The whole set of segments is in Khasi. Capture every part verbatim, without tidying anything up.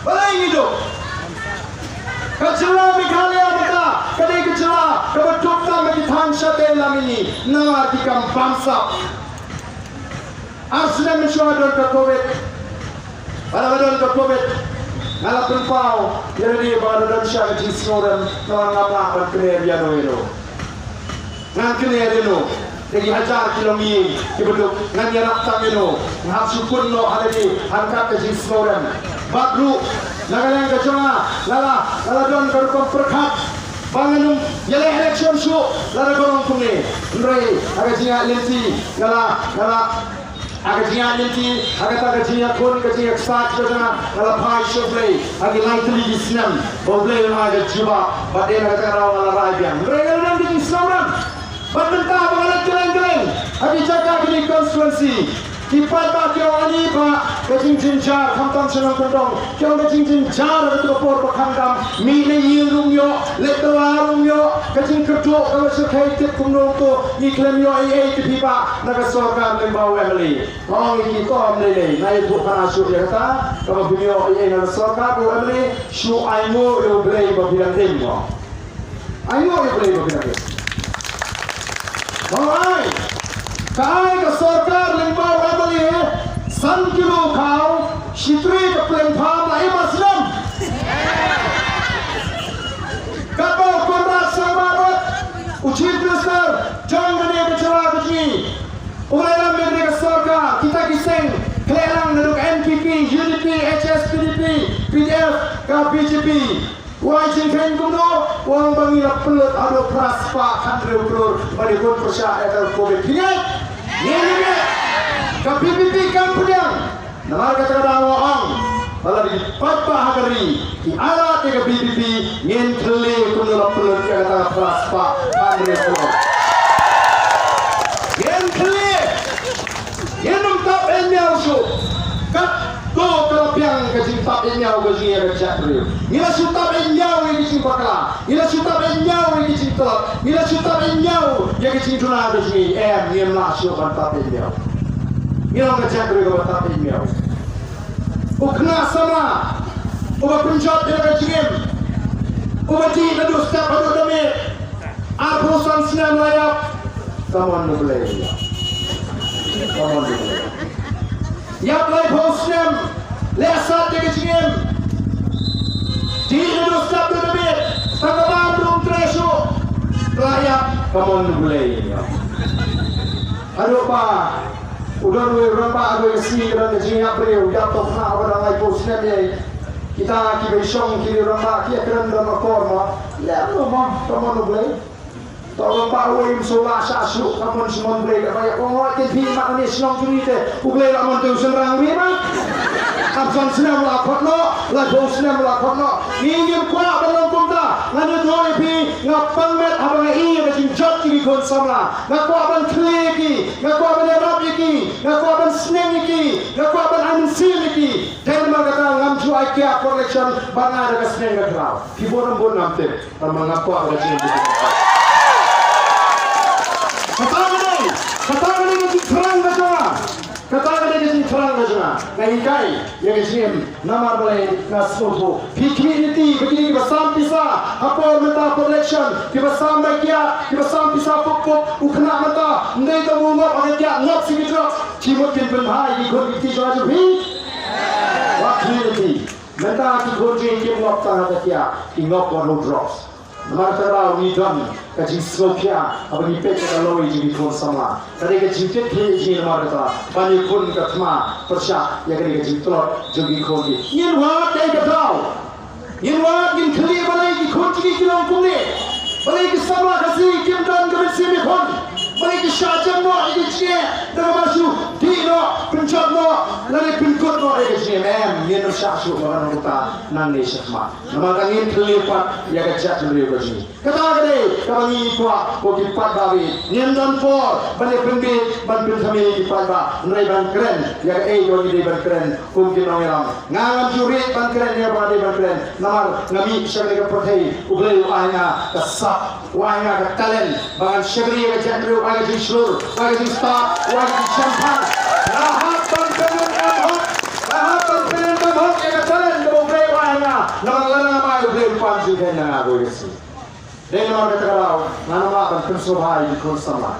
Balei ngi duk? Ka jylla Meghalaya mynta ka dei ka jylla kaba duk tam ha ki thaiñ shatei lam ïa ngi namar ki kam bamsap. Ar snem mynshuwa don ka covid. Ba la don ka covid, nga la pynpaw ïa lade ba la don sha ka jingsngewrem namar ngam lah ban kner ïano ïano. Ngan kner ïano da ki hajar ki longïing kiba duk, ngan ïarap tang ïano. Nga hap shu pun noh ha lade ha ryngkat ka jingsngewrem. Bad ruh na ka liang ka jong nga, nga la, nga la don ka rukom pyrkhat ba ngan ym ïaleh election shuh lada ka long kumne. Hynrei ha ka jingïaid lynti nga la, nga la, ha ka jingïaid lynti, ha kata ka jingïakhun, ka jingïaksaid ka jong nga, nga la phai sha U Blei ha ki lai tylli ki snem ba U Blei un ai ka jubab. Bad dei na kata ka daw nga la rai biang. Hynrei nga la don ka jingsngewrem. Bad mynta ba nga leit kylleng kylleng ha ki jaka, ha ki constituency, ki paidbah ki ong, ani bah, ka jingjynjar khamtam sha nongkyndong. Ki ong ka jingjynjar ha kato ka por ba khamtam, mih na ïing ruh ym ïoh, leit tala ruh ym ïoh, ka jingkyrduh kaba shyrkhei tip kumno to, ngi khlem ïoh ei ei te phi bah na ka sorkar lyngba u M L A. Nga ong ïa ki, to ym lei lei, nga ïathuh khana shuh ïa kata, kaba phim ïoh ei ei na ka sorkar bad u M L A, shu ainguh ïa U Blei ba phi dang im mo. Ainguh ïa U Blei ba phi dang im. Ba ai, ka ai ka sorkar lyngba u M L A san kilo khaw, shi trai ka pleng pham, la im ar snem. Katba u Conrad Sangma Roy, u Chief Minister jong kane ka jylla ka jong ngi, u la ïalam ïa kane ka sorkar, kita ki seng khleh lang naduh N P P, U D P, H S P D P, P D F, ka B J P. U ai jingkheiñ kumno? U ong ba ngi la pynlut haduh phra spah khathynriew klur ban ïakhun pyrshah ïa ka covid. Phi ngeit? Ngin ïa ngeit. Ka V P P kam pdiang. Namar kata ka daw nga ong ba lada ki paidbah ha ka ri ki ailad ïa ka V P P, ngin khlieh kumno la pynlut ïa kata ka phra spah khathynriew klur. Ngin khlieh. Ngin ym tap ïa ñiaw shuh. Katto ka la biang ka jingtap ïa ñiaw ka jong ngi ïa ka jaitbynriew. Ngi la shu tap ïa ñiaw ïa ki jingbakla. Ngi la shu tap ïa ñiaw ïa ki jingtlot. Ngi la shu tap ïa ñiaw ïa ki jingduna ka jong ngi. Em, ngim lah shuh ban tap ïa ñiaw. Ngi long ka jaitbynriew kaba tap ïa ñiaw. U khynnah samla uba pynjot ïa ka jingim, uba dih naduh step haduh da miet. Arphew san snem la ïap. Come on, U Blei. Come on, U Blei. Ïap laiphew snem. Leh sat ïa ka jingim. Dih naduh step haduh da miet. Tang ka bam ruh ym treh shuh. La ïap. Come on, U Blei. Haduh ba u don uwei u rangbah, haduh ka sngi ka don ka jingïap briew, ïap to khynnah uba dang laiphew snem ïa. Kita kiba shong ki rangbah ki ïakren don akor mo. Leh mo mo, come on, U Blei. To rangbah uwei ym shu lah shah shuh, come on, come on, U Blei, kaba ïa ong oi, te phi mat ne shnong jong ngi te, U Blei la mon te u shynrang ri ma. Arphew san snem la khot noh, laiphew snem la khot noh. Ngi ngim kwah ban long kumta. Ngan ïathuh ïa phi, nga pang met haba nga i ïa ka jingjot jong ki khun samla. Nga kwah ban khlieh ïa ki, nga kwah ban ïarap ïa ki, nga kwah ban sneng ïa ki, nga kwah ban ai mynsiem ïa ki. Dei namar kata ngam ju ai kiad election ba nga da ka sneng ka khraw. Phi bun ym bun ngam tip. Namar nga kwah ka jingim. Kata ka dei, kata ka dei ka jingthrang ka jong nga. Kata ka dei ka jingthrang ka jong nga. Nga hikai ïa ka jingim namar balei nga sngewthuh. Phi khmih lynti ba kine kiba sam pisa ha por mynta por election, kiba sam bai kiad, kiba sam pisa pup pup, u khynnah mynta ym dei tang u ngop ha ka kiad, ngop sha ki drugs. Shi mut kin pynbha ïa ki khun ki kti jong nga jong phi? Wat khmih lynti. Mynta ki khun jong ngi kim ngop tang ha ka kiad, ki ngop bad u drugs. Namar kata ngi don ka jingsngewkhia haba ngi peit ïa ka lawei jong ki khun samla. Ka dei ka jingkitkhlieh jong ngi namar kata ban ïakhun ka thma pyrshah ïa kane ka jingtlot jong ki khun ki. Ngin wad kaei ka daw? Ngin wad, ngin khlieh balei ki khun jong ngi ki long kumne? Balei ki samla Khasi kim don ka mynsiem ïakhun? Balei ki shah jem noh ïa ki jingeh da kaba shu dih noh, pynjot noh, lane pynkut noh ïa ka jingim? Em, ngin ym shah shuh ba ka long kumta nangne shakhmat. Namar ka ngin khlieh pat ïa ka jaitbynriew ka jong ngi. Kata ka dei kaba ngi kwah ko ki paidbah, ngin don por ban ïa pynbeit ban pynthame ïa ki paidbah, hynrei ban kren ïa kaei kaba ngi dei ban kren kum ki nongïalam. Nga ngam ju rieh ban kren ïa kaba nga dei ban kren namar nga mih sha kane ka pyrthei, U Blei u ai nga ka sap, u ai nga ka talent ba ngan shakri ïa ka jaitbynriew, u ai ka jingshlur, u ai ka jingstad, u ai ka jingshemphang. Nga hap ban pynlong em hok, nga hap ban pynlong em hok ïa ka talent kaba U Blei u Dei na nga kawei ka sngi. Dei namar kata ka daw ngan ym lah ban pynsngewbha ïa ki khun samla.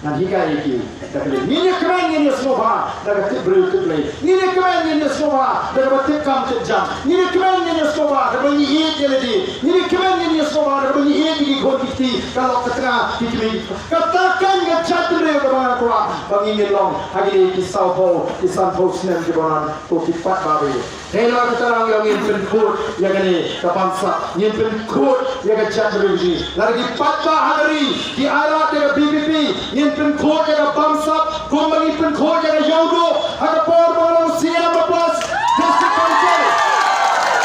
Ngan hikai ïa ki da ka lei. Ngin ïa kmen ngin ïa sngewbha da ka tip briew tip Blei. Ngin ïa kmen ngin ïa sngewbha da kaba tip kam tip jam. Ngin ïa kmen ngin ïa sngewbha da kaba ngi ïeit ïa lade. Ngin ïa kmen ngin ïa sngewbha da kaba ngi ïeit ïa ki khun ki kti, ka lok ka tnga, ki kmie. Kata kan ka jaitbynriew kaba nga kwah ba ngin ïa long ha kine ki sawphew, ki sanphew snem kiba wan, ko ki paidbah. Hei, la kata ngi ong ngin pynkhuid ïa kane ka bamsap, ngin pynkhuid ïa ka jaitbynriew jong ngi. Lada ki paidbah ha ka ri ki ailad ïa ka V P P, ngin pynkhuid ïa ka bamsap kumba ngi pynkhuid ïa ka Ïewduh ha ka por ba nga long C E M plus District Council.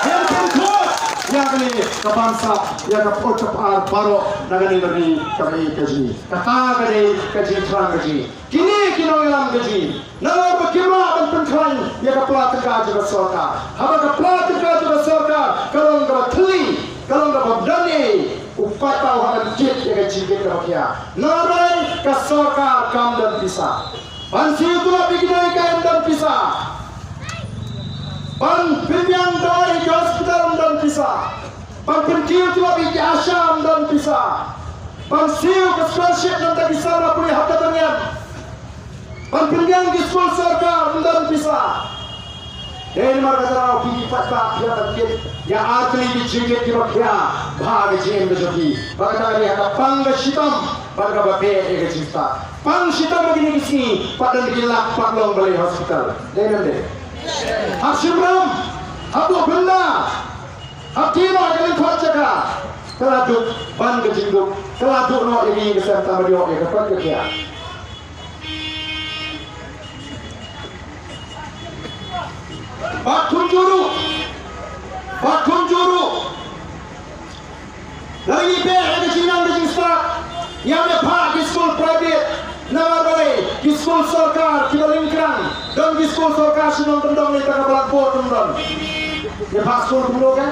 Ngin pynkhuid ïa kane ka bamsap ïa ka pyrthei baroh na kane ka ri kaba ïeit ka jong ngi. Kata ka dei ka jingthrang ka jong ngi. Kine ki nongïalam ka jong ngi, nalor ba kim lah ban pynkhlaiñ ïa ka pla tyngka jong ka sorkar. Haba ka pla tyngka jong ka sorkar ka long kaba thylli, ka long kaba don ei, u paidbah u hap ban kit ïa ka jingkit kaba khia. Nalor ba ka sorkar kam don pisa. Ban siew tulop ïa ki nonghikai ym don pisa. Ban pynbiang dawai ïa ki hospital ym don pisa. Ban pynkiew tulop ïa ki ASHA ym don pisa. Ban siew ka scholarship na bynta ki samla pule hapta ba ngiam. Ban pynbiang ki skul sorkar ym don pisa. Dei namar kata daw phi ki paidbah phi hap ban kit ïa ar tylli ki jingkit kiba khia bha ka jingim ka jong phi. Ba kata ka dei ha ka pang ka shitom bad kaba beh ïa ka jingstad. Pang shitom ha kine ki sngi pat don ki lak pat long balei hospital. Dei ne ym dei? Hap shim ram, hap buh bynda. Hap kiew noh ïa ka lyngkot jaka. Ka la duk ban ka jingduk, ka la duk noh ïa ka ïing ka sem tang ba ïoh ïa ka kot ka khiah. Bad kumjuh ruh, bad kumjuh ruh, lada ngi beh ïa ka jingnang ka jingstad, ngi hap ïa phah ki skul private. Namar balei? Ki skul sorkar kiba lyngkrang. Don ki skul sorkar shnong, don, don lei tang ka blackboard, don, don. Ïa phah skul kumno ka?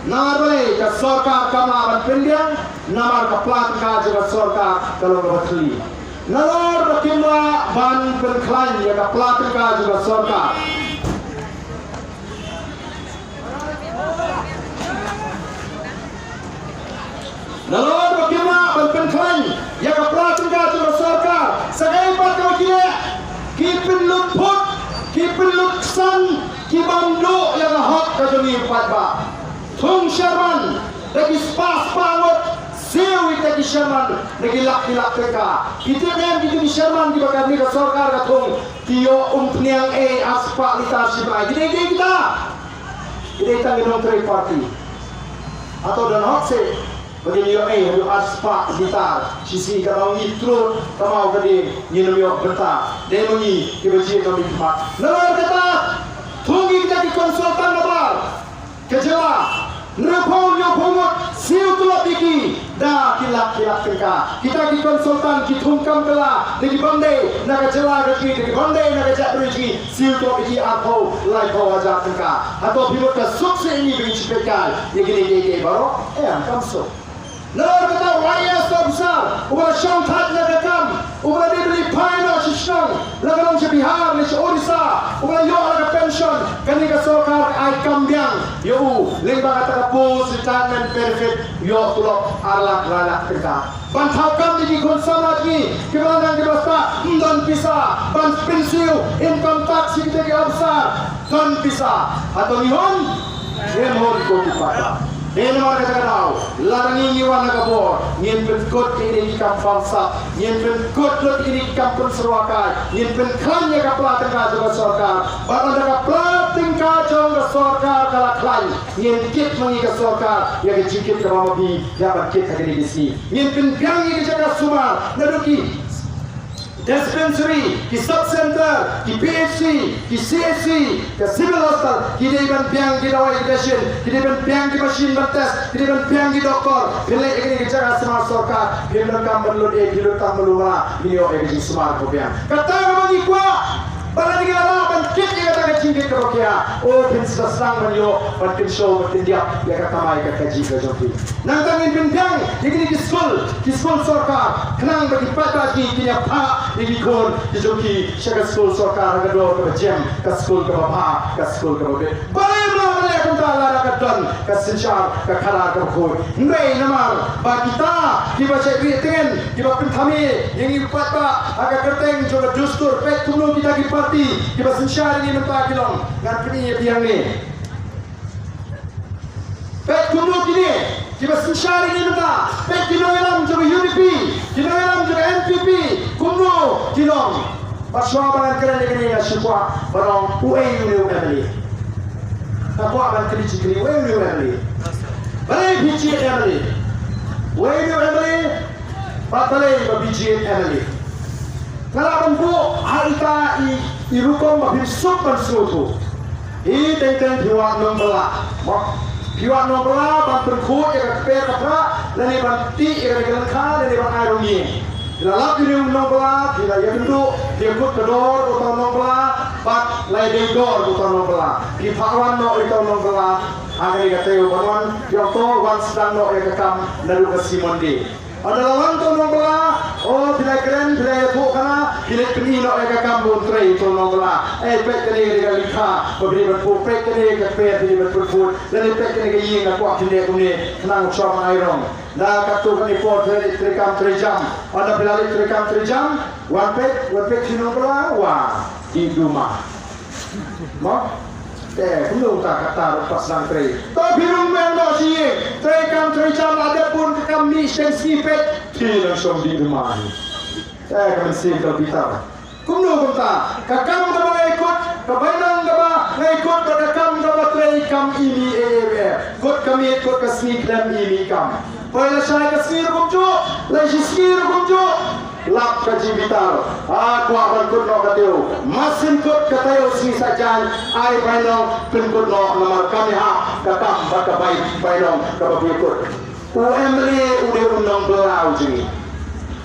Namar balei? Ka sorkar kam lah ban pynbiang, namar ka pla tyngka jong ka sorkar ka long kaba thylli. Nalor ba kim lah ban pynkhlaiñ ïa ka pla tyngka jong ka sorkar. Nalor ba kim lah ban pynkhlaiñ ïa ka pla tyngka jong ka sorkar, sa kaei pat kaba ki leh? Ki pynlut phut, ki pynlut ksan, ki bam duh ïa ka hok ka jong ngi paidbah. Thung Sherman da ki spah spah ngut, siew ïa kita ki Sherman da ki lak ki lak tyngka. Ki tip ne em kita ki Sherman kiba katne ka sorkar ka thung ki ïoh umphniang ei ar spah litar shi bnai? Ki dei dei kita. Ki dei tang ki nongtrei party. Hato don hok seh ba ngin ïoh ei haduh ar spah litar shi sngi? Ka dang ngi trud ka maw ka ding, ngin ym ïoh bynta. Dei ma ngi kiba jied ym i khmat. Nalor kata thung ïa kita ki consultant nabar ka jylla, hynriewphew hynñiewphew ngut, siew tulop ïa ki da ki lak ki lak tyngka. Kita ki consultant ki thung kam kylla da ki bym dei na ka jylla ka jong ngi, da ki bym dei na ka jaitbynriew jong ngi, siew tulop ïa ki arphew laiphew hajar tyngka. Hato phi mut ka suk seh ïa ngi ba ngin shu peit kai ïa kine kiei kiei baroh? Em, kam suk. Nalor kata u IAS officer uba la shong thait na ka kam, uba la dei ban leit phai noh sha shnong, la ka long sha Bihar ne sha Odisha, uba la ïoh la ka pension, kane ka sorkar ka ai kam biang ïa u lyngba kata ka post retirement benefit, ïoh tulop ar lak lai lak tyngka. Ban thaw kam ïa ki khun samla jong ngi kiba la nang kiba spah, ym don pisa. Ban pynsiew income tax ïa kita ki officer, don pisa. Hato ngi hun? Ngim hun ko ki paidbah. Dei namar kata ka daw lada ngi ngi wan ha ka bor, ngin pynkut ïa kine ki kam bamsap, ngin pynkut lut ïa kine ki kam pynsyrwa kai, ngin pynkhlaiñ ïa ka pla tyngka jong ka sorkar. Bad ynda ka pla tyngka jong ka sorkar ka la khlaiñ, ngin kit ma ngi ka sorkar ïa ka jingkit kaba ma phi ïa ban kit ha kine ki sngi. Ngin pynbiang ïa ka jaka sumar naduh ki dispensary, ki sub center, ki P H C, ki C H C, ka civil hospital, ki dei ban biang ki dawai ki dashin, ki dei ban biang ki machine ban test, ki dei ban biang ki doktor. Phin leit ïa kane ka jaka sumar sorkar, phin donkam ban lut ei, phin lut tang malu mala, phin ïoh ïa ka jingsumar kaba biang. Kata kaba ngi kwah. Ba lada ngi la lah ban kit ïa kata ka jingkit kaba khia, o phin sa sdang ban ïoh ban kynshew ban kyndiap ïa ka kamai ka kajih ka jong phi. Nangta ngin pynbiang ïa kine ki skul, ki skul sorkar, khnang ba ki paidbah ki kin ïa phah ïa ki khun ki jong ki sha ka skul sorkar ha ka dor kaba jem, ka skul kaba bha, ka skul kaba bit. Balei ym lah ban leh Mynta lada ka don ka synshar ka khadar kaba khuid. Hynrei namar ba kita kiba shait rieh tngen, kiba pynthame ïa ngi pat ba ha ka kyrteng jong ka dustur, peit kumno kita ki parti kiba synshar ïa ngi mynta ki long. Ngan pyni ïa phi hangne. Peit kumno kine kiba synshar ïa ngi mynta, peit ki nongïalam jong ka U D P, ki nongïalam jong ka N P P, kumno ki long. Bad shuwa ba ngan kren ïa kane nga shu kwah ban ong uei une u M L A. Nga kwah ban kylli jingkylli, uei une u M L A. Balei phi jied M L A? Uei une u M L A? Bad balei ba phi jied M L A? Nga lah ban buh ha ita i, i rukom ba phim suk ban sngewthuh. Hi teng teng phi wad nongbylla. Mo. Phi wad nongbylla ban pynkhuid ïa ka kper ka pra, lane ban tih ïa ka lyngkha, lane ban ai rong ïing. Phi la lap ïa u nongbylla, phi la ïakynduh, phi ïakut ka dor uta u nongbylla, bad la ïadei dor uta u nongbylla. Phi phah wan noh ïa uta u nongbylla ha kane ka taïew ban wan, phi ong to wan sdang noh ïa ka kam naduh ka sngi Monday. Ynda la wan uta u nongbylla, o phi la kren, phi la ïathuh khana, phi leit pyni noh ïa ka kam ba un trei uta u nongbylla. Ei, peit kane ka dei ka lyngkha ba phi dei ban pur, peit kane ka kper phi dei ban pur pur, lane peit kane ka ïing nga kwah phin leh kumne, khnang u shong ai rong. Da katto katne por phi la leit treikam treijam. Ynda phi la leit treikam treijam, wan peit, wan peit shi nongbylla, wa, dih duma. Mo? Te kumno uta kata ruh pat sdang trei. To phi rung meng noh shi ïing, treikam treijam, la dep bun ka kam mih shiteng sngi, peit phi nang shong dih duma hi. Te ka mynsiem ka la bitar. Kumno kumta, ka kam kaba nga ïakut, ka bainong kaba nga ïakut, bad ka kam kaba trei kam i mih ei ei ruh. Kut ka miet, kut ka sngi khlem i mih kam. Poi lashai ka sngi ruh kumjuh, la shisngi ruh kumjuh. Lap ka jingbitar. Ah, kwah ban kut noh ka taïew. Masin kut ka taïew sngi Saitjaiñ, ai bainong pynkut noh namar kam ïahap ka kam bad ka bai, bainong kaba phi ïakut. U M L A u dei u nongbylla u jong ngi.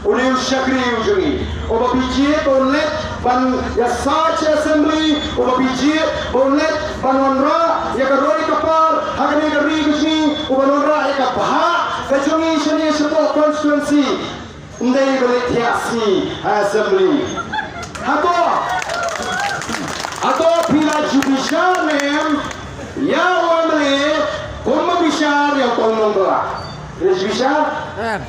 U dei u shakri u jong ngi. Uba phi jied ba un leit ban ïasaid sha assembly, uba phi jied ba un leit ban wanrah ïa ka roi ka par ha kane ka ri ka jong ngi, uban wanrah ïa ka bhah ka jong ngi shane shapoh constituency. Ym dei ba leit thiah sngi ha assembly. Hato, hato phi la ju bishar ne em ïa u M L A kumba bishar ïa uta u nongbylla? Phi la ju bishar? Em.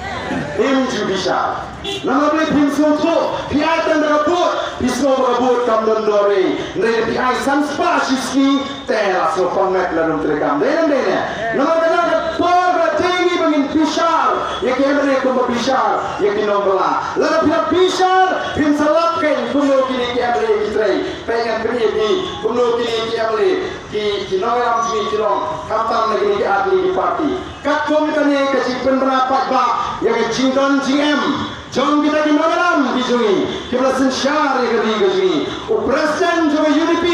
Phim ju bishar. Namar balei? Phim sngewthuh. Phi ai tang da ka vote, phi sngew ba ka vote kam don dor ei. Hynrei lada phi ai san spah shi sngi, te la sngewthuh met la num treikam. Dei ne em dei ne? Namar kata ka por ka dei ngi ba ngin bishar ïa ki M L A kumba bishar ïa ki nongbylla. Lada phi la bishar, phin sa lap kein kumno kine ki M L A ki trei. Peit, ngan pyni ïa phi kumno kine ki M L A, ki, ki nongïalam jong ngi ki long, khamtam na kine ki ar tylli ki party. Katkum kane ka jingpynbna paidbah ïa ka jingdon jingem jong kita ki nongïalam ki jong ngi kiba la synshar ïa ka ri ka jong ngi, u president jong ka U D P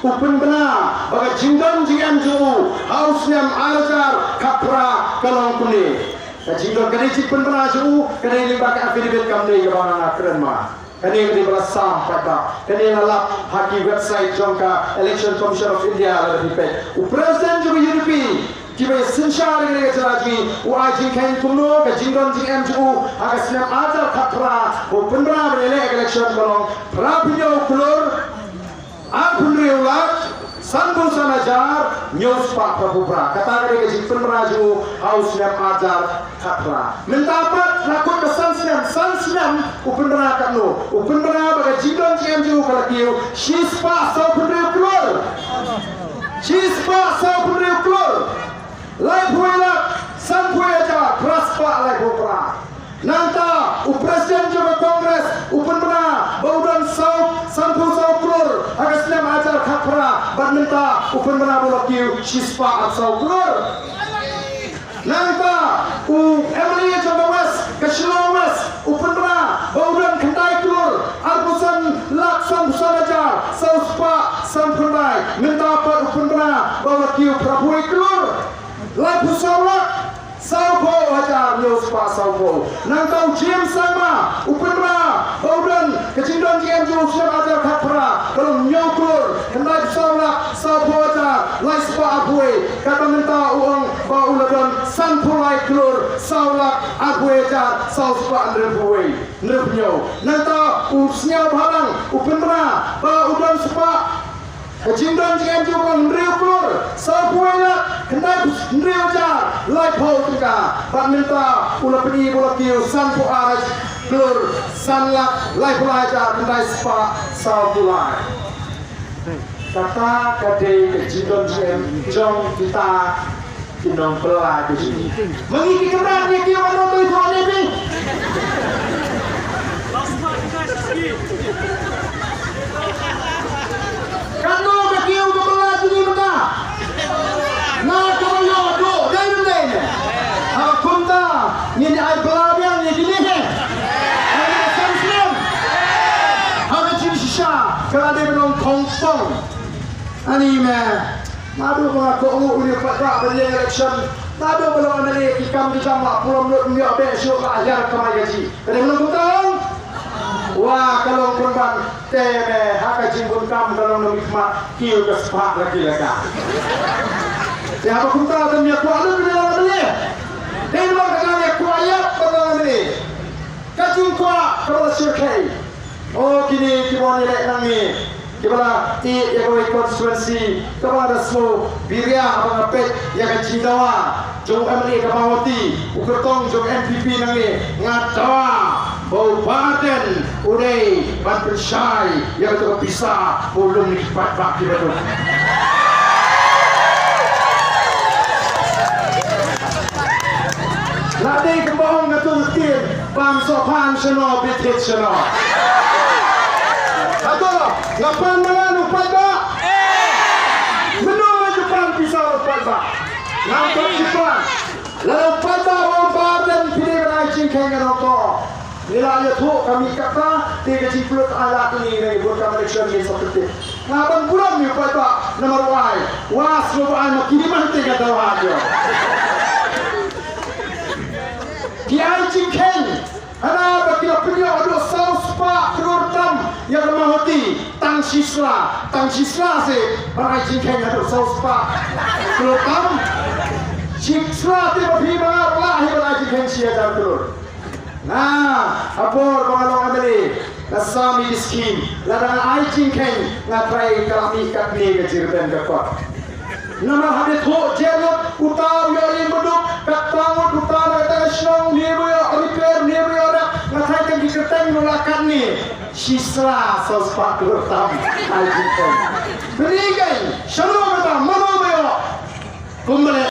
u pynbna ba ka jingdon jingem jong u ha u snem ar hajar khatphra ka long kumne. Ka jingdon, ka dei jingpynbna jong u, ka dei lyngba ka affidavit, kam dei kaba nga kren ma. Kane ka dei ba la sam paidbah. Kane la lap ha ki website jong ka Election Commission of India, lada phi peit. U president jong ka U D P, kiba ïasynshar ïa ka jylla jong ngi, u ai jingkheiñ kumno ka jingdon jingem jong u ha ka snem ar hajar khatphra, ba u pynbna ban ïaleh election ka long phra phew hynñiew klur, ar phew hynriew lak, san phew san hajar, hynñiew spah phra phew phra. Kata ka dei ka jingpynbna jong u ha u snem ar hajar khatphra. Mynta pat la kut ka san snem, san snem u pynbna katno? U pynbna ba ka jingdon jingem jong u ka la kiew shi spah saw phew hynriew klur. Shi spah saw phew hynriew klur. Laiphew wei lak, sanphew wei hajar, phra spah laiphew phra. Nangta u president jong ka Congress u pynbna ba u don saw, sanphew saw klur ha ka snem ar hajar khatphra, bad mynta u pynbna ba u la kiew shi spah arphew saw klur. Nangta u M L A jong ka West, ka Shillong West, u pynbna ba u don khyndai klur arphew san lak sanphew san hajar saw spah sanphew khyndai. Mynta pat u pynbna ba u la kiew phraphew wei klur laiphew saw lak sawphew hajar hynñiew spah sawphew. Nangta u James Sangma u pynbna ba u don, ka jingdon jingem jong u snem ar hajar khatphra ka long hynñiew klur khyndaiphew saw lak sawphew hajar lai spah arphew wei. Katba mynta u ong ba u la don sanphew lai klur saw lak arphew wei hajar saw spah hynriewphew wei, hynriewphew hynñiew. Nangta u Sniawbhalang u pynbna ba u don spah, ka jingdon jingem jong u ka long hynriew klur sawphew wei Hynriew hajar laiphew tyngka. Bad mynta u la pyni ba u la kiew sanphew ar klur san lak laiphew lai hajar khyndai spah sawphew lai. Kata ka dei ka jingdon jingem jong kita ki nongbylla ka jong ngi. Ma ngi ki kynrad ngi kiew ano to ito ne phi. Kano ka kiew ka bylla jong ngi mynta? Na kaba ïoh duh dei ne em dei ne? Ha kumta ngin ïa ai bylla biang ïa kine, ha? Ha kane ka sien snem, ha ka jingshisha ka la dei ban long khongpong. Ani me, naduh ba nga kohnguh u ïa u paidbah ban ïeng election, naduh ba long M L A ki kam ki jam la pulom lut, ym ïoh beh shuh, la hiar kamai ka jong ngi. Ka dei ban long kumta? Wa, ka long pynban. Te me ha ka jingbun kam ka long na miet khmat kiew ka spah la ki la ka. Te haba kumta te me kwah lut ban long M L A. Te namar kata me kwah ïap ban long M L A. Ka jingkwah kaba la shyrkhei. O kine ki bun ïaleh nangne kiba la ïeh ïa kawei ka constituency kaba la da sngew biria haba nga peit ïa ka jingdawa jong u M L A ka Mawhati, u kyrtong jong N P P nangne, nga dawa ba u Bah Ardent u dei ban pynshai ïa kato ka pisa ba u lum na ki paidbah kiba duk. La dei kumba ong kato ka ktien, ban sngewthuh shano, bit hit shano. Hato nga pan ma nga u paidbah? Mynno nga ju pan pisa u paidbah? Nga pat ju pan. Lada u paidbah u ong Bah Ardent phi dei ban ai jingkheiñ, nga ong to. Ngi la ïathuh ka mih kata, te ka jingpynlut ai lad ïa ngi na ki bun kam election ngi sa pynthut. Nga ban burom ïa u paidbah namar u ai. Wa sngewbha ai ma kine man te ka daw ha ïoh. Ki ai jingkheiñ. Hana ba ki la pynïoh haduh saw spah klur tam ïa ka Mawhati. Tang shi sla, tang shi sla se ban ai jingkheiñ haduh saw spah klur tam. Shi sla te ba phi ba nga la hi ban ai jingkheiñ shi hajar klur. Nga, ha por ba nga long M L A, nga sam ïa ki skim, lada nga ai jingkheiñ, nga tharai ka la mih katne ka jingrben ka kot. Namar haba thoh jer lut, uta u ïoh ïing baduk, katba ngut uta na kata ka shnong, une ba ïoh repair, une ba ïoh rep, nga tharai tang ki kyrteng ruh la katne. Shi sla saw spah klur tam ai jingkheiñ. Pynïeng kein, shano kata, mano ba ïoh? Kumba leh